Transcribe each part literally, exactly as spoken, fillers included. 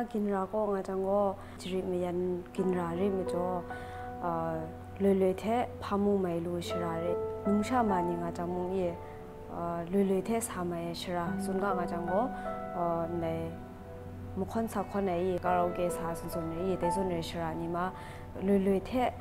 Ginra kaw nga jang gaw, jari mayan ginra re majaw, a, loi loi hte hpa mu mai lu shara re, numsha ma ni nga jang mung e, a, loi loi hte sa mai ai shara tsun ga nga jang gaw, a, ndai mahkawn sa hkawn ai e, karaoke sa tsun tsun ai e, dai zawn re shara ni ma, loi loi hte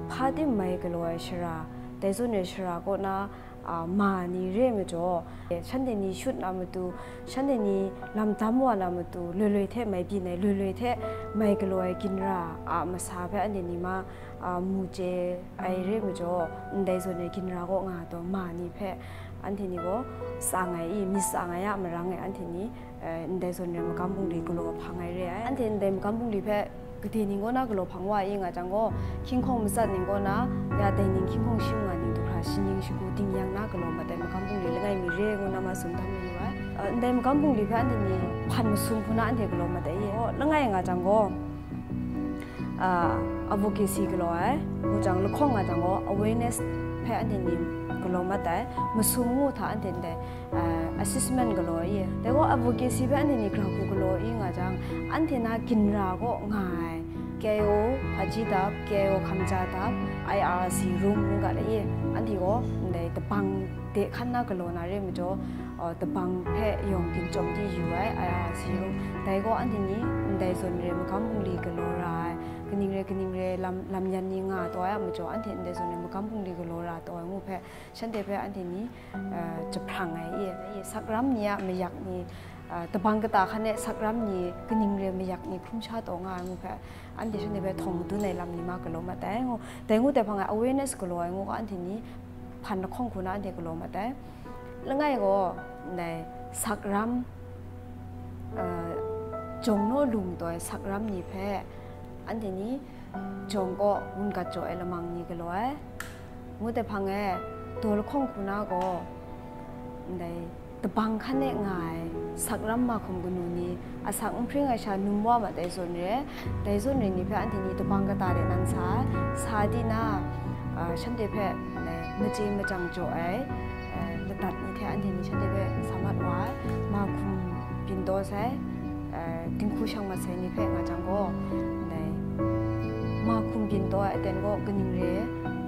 hpa tim mai galaw ai shara, dai zawn re shara kaw na, a, ma ni re majaw, shanhte ni shut na matu, shanhte ni lam dam wa na matu, loi loi hte mai byin ai, loi loi hte mai galaw ai ginra a masa hpe anhte ni ma, a, mu chye ai re majaw, ndai zawn re ginra kaw nga taw ma ni hpe anhte ni gaw tsang ai i, myit tsang ai a marang e anhte ni, eh, ndai zawn re magam bungli galaw hpang ai re ai. Anhte ndai magam bungli hpe gade ning kaw na galaw hpang wa i nga jang gaw, hkying hkawng matsat ning kaw na, ya dai ning hkying hkawng shi manga ning du hkra shi ning shagu ding yang na galaw mat ai magam bungli langai mi re ngu na ma tsun dan mayu ai. Eh, ndai magam bungli hpe anhte ni hpan masum hku na anhte galaw mat ai i. Langai nga jang gaw, ah, advocacy galaw ai, ngu jang lahkawng nga jang gaw awareness hpe anhte ni galaw mat ai, masum ngu hta anhte ndai, ah, assessment galaw ai. Dai gaw advocacy hpe anhte ni gra hku galaw i nga jang, anhte na ginra kaw nga ai, K I O Hpaji Dap, K I O Hkamja Dap, I R C Room ngu ga ai, anhte gaw ndai dabang de hkan na galaw na re majaw, uh, dabang hpe yawng ginchawm di yu ai, I R C Room. Dai gaw anhte ni ndai zawn re magam bungli galaw ra ai, kaning re kaning re lam, lam yan ni nga taw ai a majaw, anhte ndai zawn re magam bungli galaw ra taw ai ngu hpe, shanhte hpe anhte ni, uh, jahprang ai i, i sakram ni a mayak ni, uh, dabang kata hkan e sakram ni kaning re mayak ni hkrum sha taw nga ai ngu hpe, anhte shanhte hpe htawng madun ai lam ni ma galaw mat ai ngu. Dai ngu dai hpang e awareness galaw ai ngu ga, anhte ni hpan lahkawng hku na anhte galaw mat ai. Langai gaw, ndai sakram, uh, jawng naw lung taw ai sakram ni hpe anhte ni jawng kaw wungat jaw ai lamang ni galaw ai. Ngu dai hpang e, daw lahkawng hku na gaw, ndai dabang hkan e nga ai sakram mahkum kanu ni, asak n hpring ai sha num wa mat ai zawn re, dai zawn re ni hpe anhte ni dabang kata de nan sa ai, sa di na, ah, shanhte hpe, eh, machye machyang jaw ai, eh, ladat ni hte anhte ni shanhte hpe sa mat wa ai, mahkum byin taw sai, eh, dinghku shang mat sai ni hpe nga jang gaw, ndai mahkum byin taw ai aten gaw kaning re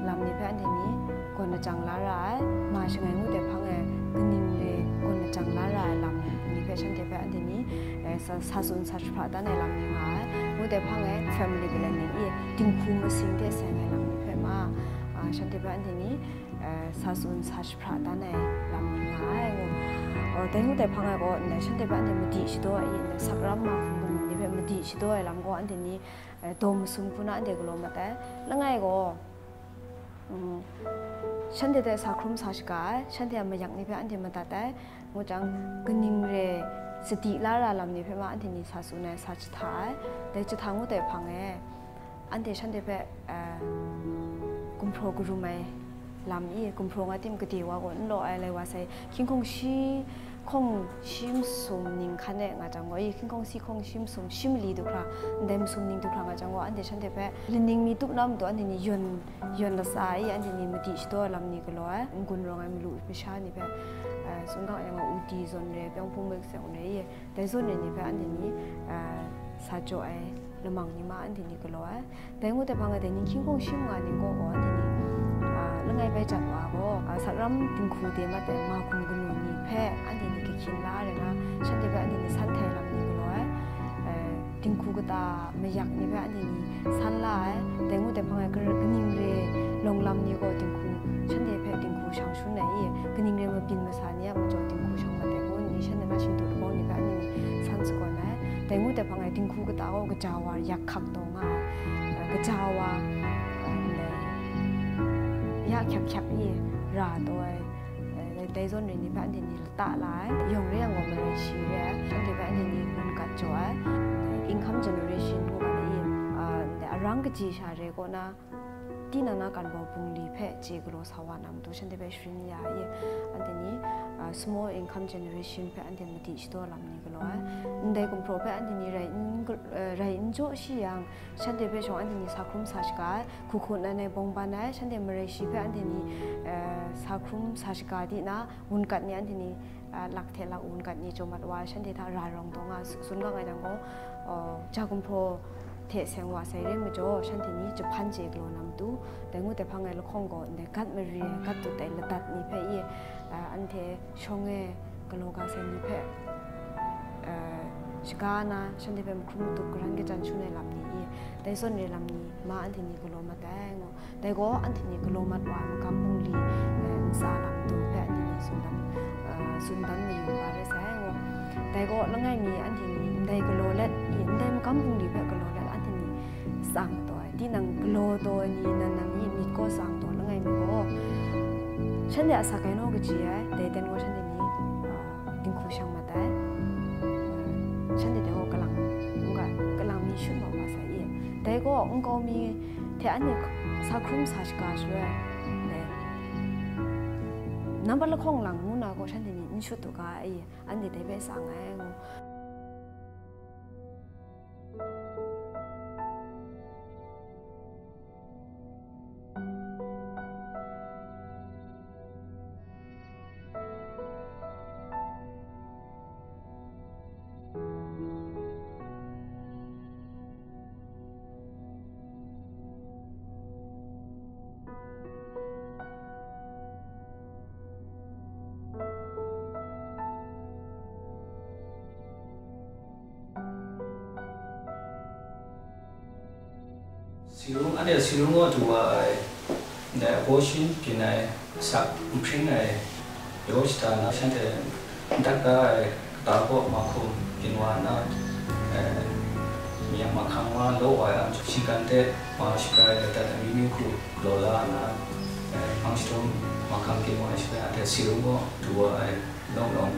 lam ni hpe anhte ni gawn lajang la ra ai, ma shangai ngu dai hpang e kaning re gawn lajang la ra ai lam ni hpe shanhte hpe anhte ni, eh, sa, sa tsun sa jahpra dan ai lam ni nga ai, ngu dai hpang e family planning i dinghku masing hte seng ai lam ni hpe ma, ah, shanhte hpe anhte ni, eh, sa tsun sa jahpra dan ai lam ni nga ai ngu. Oh, dai ngu dai hpang e gaw, ndai shanhte hpe anhte madi shadaw ai i, ndai sakram mahkum kanu ni hpe madi shadaw ai lam gaw anhte ni, eh, daw masum hku na anhte galaw mat ai. Langai gaw, mm, shanhte hte sa hkrum sa shaga ai, shanhte a mayak ni hpe anhte madat ai, ngu jang, kaning re sadi la ra lam ni hpe ma anhte ni sa tsun ai, sa jahta ai. Dai jahta ngu dai hpang e, anhte shanhte hpe, eh, gumhpraw karum ai lam i, gumhpraw nga tim gade wa gaw n law ai, lai wa sai, hkying hkawng shi hkawng shi masum ning hkan e nga jang gaw, i hkying hkawng shi hkawng shi masum shi mali du hkra, ndai masum ning du hkra nga jang gaw, anhte shanhte hpe laning mi tup na matu anhte ni yawn, yawn latsa i, anhte ni madi shadaw ai lam ni galaw ai, n-gun rawng ai malu masha ni hpe, eh, tsun ga yang a, udi zawn re, pyawng hpung mik zawn re i, dai zawn re ni hpe anhte ni, eh, sa jaw ai lamang ni ma anhte ni galaw ai. Dai ngu dai hpang e, dai ning hkying hkawng shi manga ning gaw gaw, anhte ni, ah, langai bai jat wa gaw, ah, sakram dinghku de mat ai mahkum kanu ni hpe anhte ni kahkyin la ai rai na, shanhte hpe anhte ni san htai lam ni galaw ai, eh, dinghku kata mayak ni hpe anhte ni san la ai. Dai ngu dai hpang e, kar-, kaning re lawng lam ni gaw dinghku, shanhte hpe dinghku shang shun ai i, kaning re mabyin masa ni a majaw dinghku shang mat ai kun, i shanhte na shingtu labau ni hpe anhte ni san sagawn ai. Dai ngu dai hpang e, dinghku kata gaw kaja wa yak hkak taw nga ai, eh, kaja wa, eh, ndai ya hkyap hkyap i ra taw ai, eh, dai zawn re ni hpe anhte ni lata la ai, yawng re yang gaw marai shi re ai, shanhte hpe anhte ni gun gat jaw ai, eh, income generation ngu ga ai i, ah, ndai arang kaji sha re kaw na, tinang na kan bau bungli hpe chye galaw sa wa na matu shanhte hpe sharin ya ai i, anhte ni, ah, small income generation hpe anhte madi shadaw lam ni galaw ai. Ndai gumhpraw hpe anhte ni rai n gal-, eh, rai n jaw shi yang, shanhte hpe shawng anhte ni sa hkrum sa shaga ai, hku hku nan ai bawng ban ai, shanhte marai shi hpe anhte ni, eh, sa hkrum sa shaga di na, wungat ni anhte ni, Lak hte lak wun gat ni chyaw mat wa, shanhte hta ra rawng taw nga su-, tsun ga nga ai jang gaw, uh, ja gumhpraw hte seng wa sai re majaw, shanhte ni jahpan chye galaw na matu, dai ngu dai hpang e lahkawng gaw, ndai gat mari ai, gat dut ai ladat ni hpe i, uh, anhte shawng e galaw ga sai ni hpe, uh, shaga na, shanhte hpe mahkrum matup garan gachyan shun ai lam ni i, dai zawn re lam ni ma anhte ni galaw mat ai ngu. Dai gaw anhte ni galaw mat wa ai magam bungli, eh, ntsa lam dung hpe anhte ni tsun dan, eh, tsun dan mayu wa rai sai ngu. Dai gaw langai mi anhte ni ndai galaw let, i, ndai magam bungli hpe galaw let anhte ni tsang taw ai. Tinang galaw taw ai ni nan nan ni myit gaw tsang taw langai mi gaw, shanhte asak ai naw kaji ai, dai ten gaw shanhte ni, ah, dinghku shang mat ai. Shanhte dai gaw kalang, mungga, kalang mi shut mat wa sai i. Dai gaw nkau mi hte anhte sa hkrum sa shaga shaloi, dai, nambat lahkawng lang ngu na gaw shanhte ni n shut u ga ai, anhte dai hpe tsang ai ngu. Sirung, anhte sirung gaw du wa ai, ndai abortion byin ai, asak n hpring ai, yaw shada na, shanhte n dat da ai kata kaw mahkum byin wa nna, eh, myak mahkang wa law wa ai, shinggan de ma shabrai ai ladat amyu myu hku galaw la nna, eh, hpang shadum mahkang byin wa ai shaloi, anhte sirung gaw du wa ai, lawng lawng.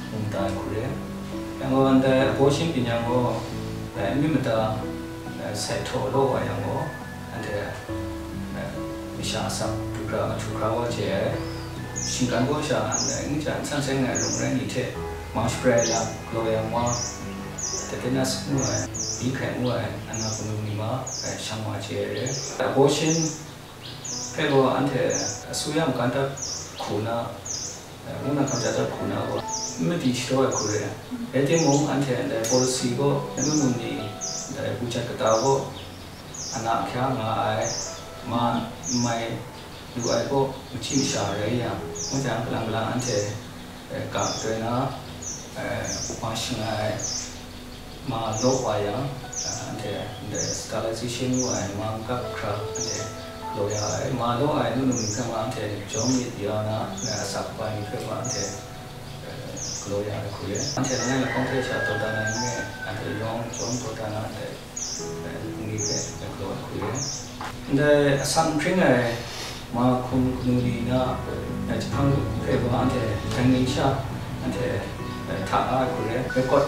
Mungda ai hku re. Yang gaw, ndai abortion byin yang gaw, eh, n myit mada, eh, sai htaw law wa yang gaw, anhte, eh, masha asak du hkra, ahtu hkra wa chye ai. Shinggan gaw sha, ndai n ja n san seng ai lung rai ni hte, mang shabrai lam galaw yang wa, tetanus ngu ai, byi hkai ngu ai, ana kanu ni ma, eh, shang wa chye ai re. Abortion hpe gaw anhte asuya makan dat hku na, eh, mungdan hkam ja dat hku na gaw, n madi shadaw ai hku re. Rai timung, anhte ndai policy gaw, nu num ni ndai bu jat kata gaw, ana ahkya nga ai, ma n mai lu ai gaw, machyi masha rai yang, ngu jang, kalang kalang anhte, eh, ga toi na, eh, ma shangai ai, ma law wa yang, eh, anhte ndai sterilization ngu ai ma makap hkra anhte galaw ya ai, ma law ai nu num ni hpe ma anhte jawm myit ya na, ndai asak kaba ni hpe ma anhte, eh, galaw ya ai hku re. Anhte langai lahkawng hte sha taw dan ai n re, anhte yawng chyawm taw dan na ndai, eh, bungli hpe galaw ai hku re. Ndai asak n hpring ai mahkum kanu ni na, eh, jahpang hpe gaw anhte dai ning sha anhte, eh, hta ai hku re, record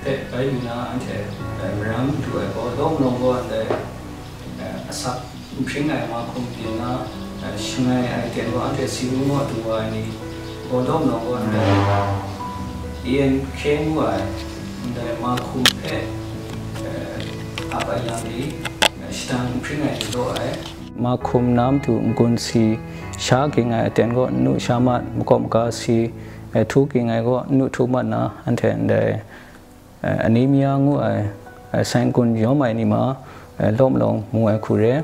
hpe bai lu na anhte, eh, maram du ai gaw, lawm lawng gaw ndai, eh, asak n hpring ai mahkum byin na, eh, shangai ai ten gaw anhte si ru ngaw du wa ai ni gaw, lawm lawng gaw ndai E N K ngu ai ndai mahkum hpe, eh, ap ai lam ni, eh, shadang n hpring ai ni law ai. Mahkum na matu n-gun si, sha ging ai aten gaw n nu sha mat, makawp maga si, eh, htu ging ai gaw n nu htu mat na, anhte ndai, eh, anemia ngu ai, eh, sai n-gun yawm ai ni ma, eh, lawm lawng mu ai hku re.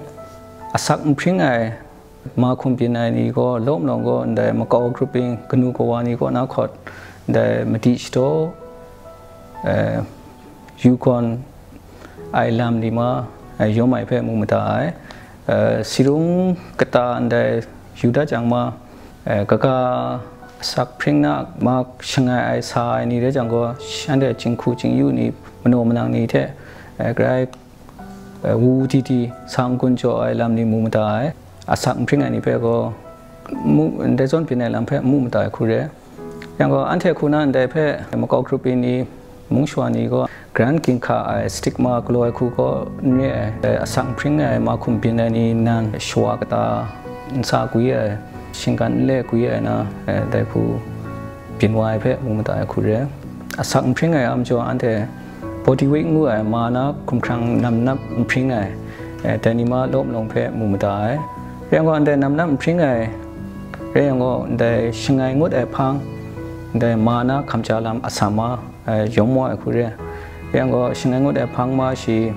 Asak n hpring ai mahkum byin ai ni gaw, lawm lawng gaw ndai makau grup ing kanu kawa ni kaw na hkawt, ndai madi shadaw, eh, yu gawn ai lam ni ma, eh, yawm ai hpe mu mada ai. Eh, sirung kata ndai yu dat jang ma, eh, kaga asak hpring na ma shangai ai sa ai ni rai jang gaw, shanhte jinghku jingyu ni, manaw manang ni hte, eh, grai, eh, wu di di sa n-gun jaw ai lam ni mu mada ai. Asak n hpring ai ni hpe gaw, mu, ndai zawn byin ai lam hpe mu mada ai hku re. Yang gaw, anhte hku na ndai hpe makau grup ing ni, mung shawa ni gaw, garan ginhka ai stigma galaw ai hku gaw n re ai, asak n hpring ai mahkum byin ai ni nan shawa kata n sa gwi ai, shinggan n le gwi ai na, dai hku byin wa ai hpe mu mada ai hku re. Asak n hpring ai a majaw, anhte body weight ngu ai ma na hkumhkrang nam nap n hpring ai, dai ni ma lawm lawng hpe mu mada ai. Rai yang gaw, ndai nam nap n hpring ai, rai yang gaw, ndai shangai ngut ai hpang, Ndai ma na hkamja lam atsam ma, eh, yawng maw ai hku re. Yang gaw, shangai ngut ai hpang ma shi,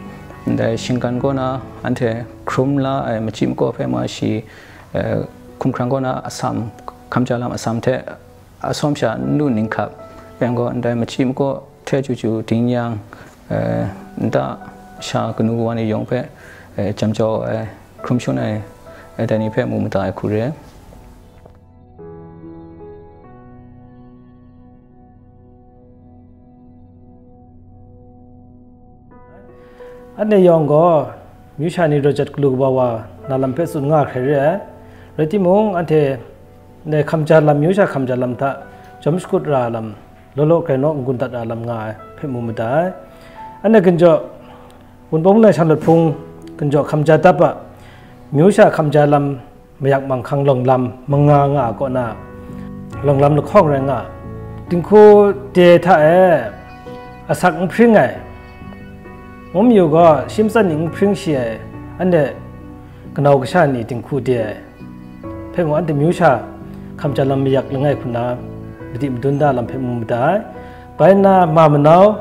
ndai shinggan kaw na anhte hkrum la ai machyi makaw hpe ma shi, eh, hkumhkrang kaw na atsam, hkamja lam atsam hte asawm sha n lu ninghkap, yang gaw, ndai machyi makaw hte chyu chyu ding yang, eh, nta sha kanu kawa ni yawng hpe, eh, jam jau ai, hkrum shangun ai, eh, dai ni hpe mu mada ai hku re. Anhte yawng gaw, amyu sha ni rawt jat galu kaba wa na lam hpe tsun nga hkrai re ai. Rai timung, anhte ndai hkamja lam, amyu sha hkamja lam hta jawm shakut ra ai lam, law law grai naw n-gun dat ra ai lam nga ai hpe mu mada ai. Anhte ginjaw, Wunpawng Wunlai Shanglawt Hpung ginjaw hkamja dap a, amyu sha hkamja lam, mayak manghkang lawng lam manga nga ai kaw na, lawng lam lahkawng rai nga ai. Dinghku de hta e asak n hpring ai, ngu mayu gaw, shi matsan ning n hpring shi ai, anhte kanau kasha ni dinghku de ai hpe mung, anhte amyu sha hkamja lam mayak langai hku na madi madun da lam hpe mu mada ai. Bai nna, ma manau,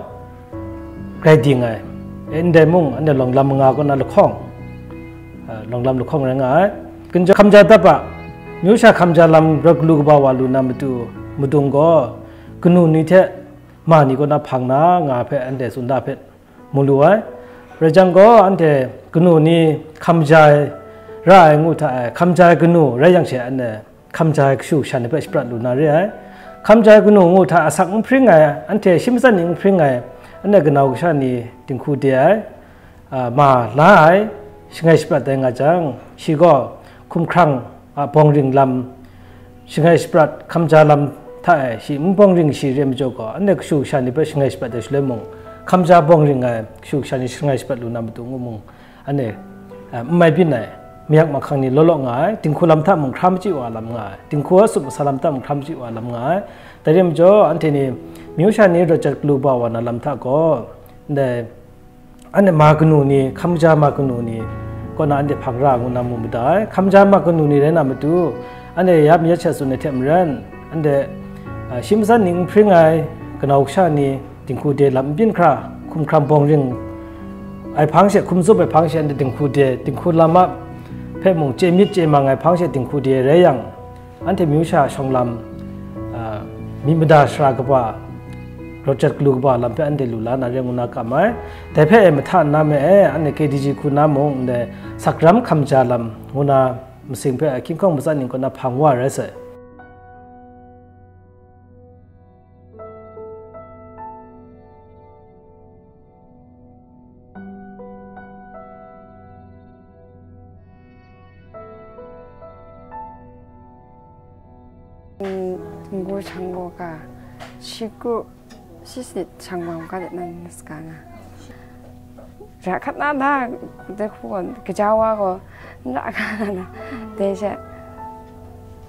grai ding ai. E, ndai mung, anhte lawng lam manga kaw na lahkawng, a, lawng lam lahkawng rai nga ai. Ginjaw hkamja dap a, amyu sha hkamja lam rawt galu kaba wa lu na matu, madung gaw, kanu ni hte ma ni kaw na hpang na nga ai hpe anhte tsun da hpe mu lu ai. Rai jang gaw, anhte kanu ni hkamja ai, ra ai ngu hta e, hkamja ai kanu rai yang she, anhte hkamja ai kashu kasha ni hpe shaprat lu na re ai. Hkamja ai kanu ngu hta asak n hpring ai, anhte shi matsan ning n hpring ai, anhte kanau kasha ni dinghku de ai, a, ma la ai, shangai shaprat ai nga jang, shi gaw hkumhkrang a bawng ring lam, shangai shaprat hkamja lam hta e shi n bawng ring shi re majaw gaw, anhte kashu kasha ni hpe shangai shaprat ai shaloi mung, hkamja bawng ring ai kashu kasha ni shangai shaprat lu na matu ngu mung, anhte, a, n mai byin ai, mayak mahkang ni law law nga ai, dinghku lam hta mung hkra machyi wa lam nga ai, dinghku a tsup masa lam hta mung hkra machyi wa lam nga ai. Dai re majaw, anhte ni amyu sha ni rawt jat galu ba wa na lam hta gaw, ndai, anhte ma kanu ni, hkamja ma kanu ni, kaw na anhte hpang ra ngu na mu mada ai. Hkamja ma kanu ni rai na matu, anhte ya mayat sha tsun ai hte maren, anhte, a, shi matsan ning n hpring ai, kanau kasha ni, dinghku de lam n byin hkra, hkumhkrang bawng ring ai hpang she, hkum zup ai hpang she, anhte dinghku de, dinghku lam a hpe mung chye myit chye mang ai hpang she dinghku de rai yang, anhte amyu sha shawng lam, a, myit mada sara kaba, rawt jat galu kaba lam hpe anhte lu la na re ngu na kam ai. Dai hpe e mahta nna me e, anhte K D G hku na mung, ndai sakram hkamja lam ngu na masing hpe hkying hkawng matsan ning kaw na hpang wa rai sai. N-, n-gu shang gaw ga, shi kru, shi sanit shang wa ga de nan s-, ga nga. Ra hkat na da, de hku gaw, kaja wa gaw, n ra ga na, de she,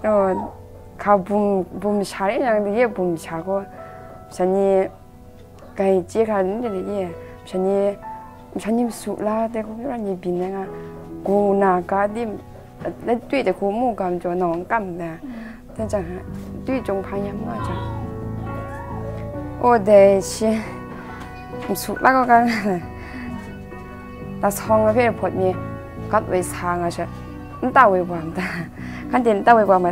oh, hka bum, bum sha ri yang, de ye bum sha gaw, sha ni, Gai chye hkra n de de ye, masha ni, masha ni masu la de, hku ra ni byin ai nga, gu na ga di, la tui de hku mu ga majaw, nau n kam de. Dan jang, tui chyawm hpa yam nga jang. O de shi, masu la ga ga, la sawng a hpe hpawt ni, gat woi sa nga she, nta woi wa ma ta, hkan de nta woi wa ma,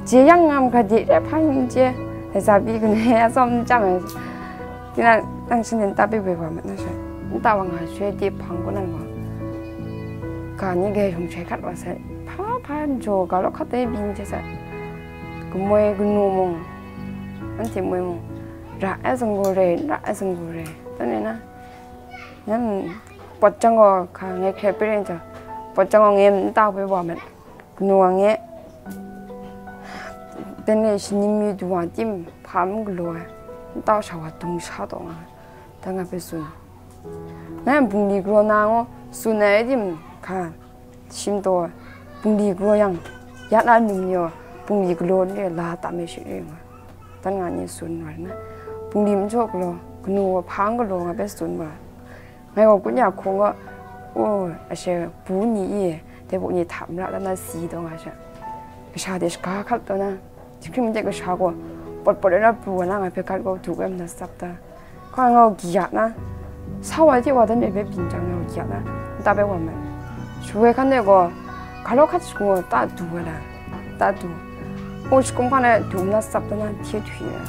je yang ngam ga de, re hpa n je, de za bi gu ne, a tsawm n chyang ai. Tinang, nang shin nin ta pe woi wa mat na she, nta wa nga shoi di hpang kaw nan wa, ga ni gai hkrung shoi hkat wa sai, hpa hpa n jaw ga law hkat ai byin hte sai, kamoi kanu mung, anhte moi mung, ra ai zanggu re, n ra ai zanggu re, dan re na, yan, pawt jang gaw, hka ngai hkre pe ren jang, pawt jang gaw ngai nta woi wa mat. Kanu wa nge, tene shi ni mi du wa tim hpa n galaw ai, n tau sha wa dung sha taw nga, dan nga hpe tsun. Ngai bungli galaw na ngu tsun ai tim hka, shim taw ai, bungli galaw yang, ya na num ni gaw, bungli galaw n re la tam ai shi re nga, dan nga ni tsun wa ri na, bungli n jaw galaw, kanu wa hpa n galaw nga hpe tsun wa. Ngai gaw kun ya hkung gaw, u, ashe bu ni e, dai bu ni hta mara la na si taw nga sha, kasha de shaga hkap taw na, jahkring de kasha gaw, Pawt pawt ai na pru wa na ngai hpe gat gaw du ai ma na tsap ta. Hkoi nga gaw gya na, sa wa de wa dan e bai byin jang nga gaw gya na, nta bai wa ma. Shu ai hkan de gaw, ga law hkat shagu gaw ta du ai la, ta du. O shakum hkan e du na tsap ta na hte du ai.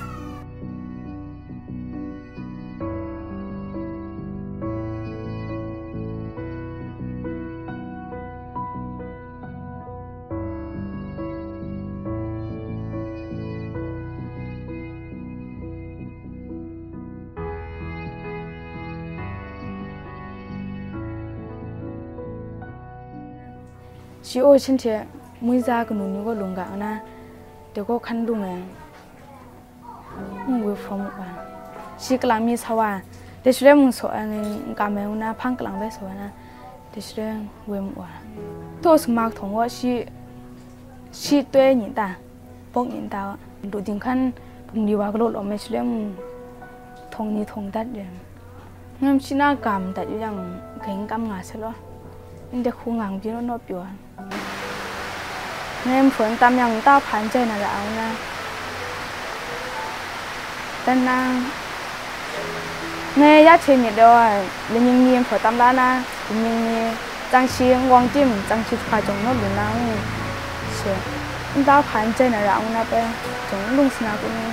Shi o shin hte mui za kanu ni gaw lung ga nna, de gaw hkan lung ai. Ngu hprawm wu wa. Shi kalang mi sa wa, dai shaloi mung saw ai, n kam ai ngu na, hpang kalang bai saw ai na, dai shaloi woi mu wa. Taw sumag htawng gaw shi, shi toi ni ta, bawk ni ta, lu ding hkan bungli wa galaw lawm ai shaloi mung, htawng ni htawng dat re. Ngam shi na gam dat yu yang, gai n kam nga sai law, ndai hku ngang byin naw naw pyaw ai. Ngai nhpaw n tam yang, nta hpa n jai na ra ai ngu na. Dan na, ngai ya hte myit law ai, laning ni nhpaw tam la na, laning ni tsang shi n wawng tim, tsang shi jahpa jawng naw lu na ngu she, nta hpa n jai na ra ai ngu na pai, jawng n lung sa na kun ngu.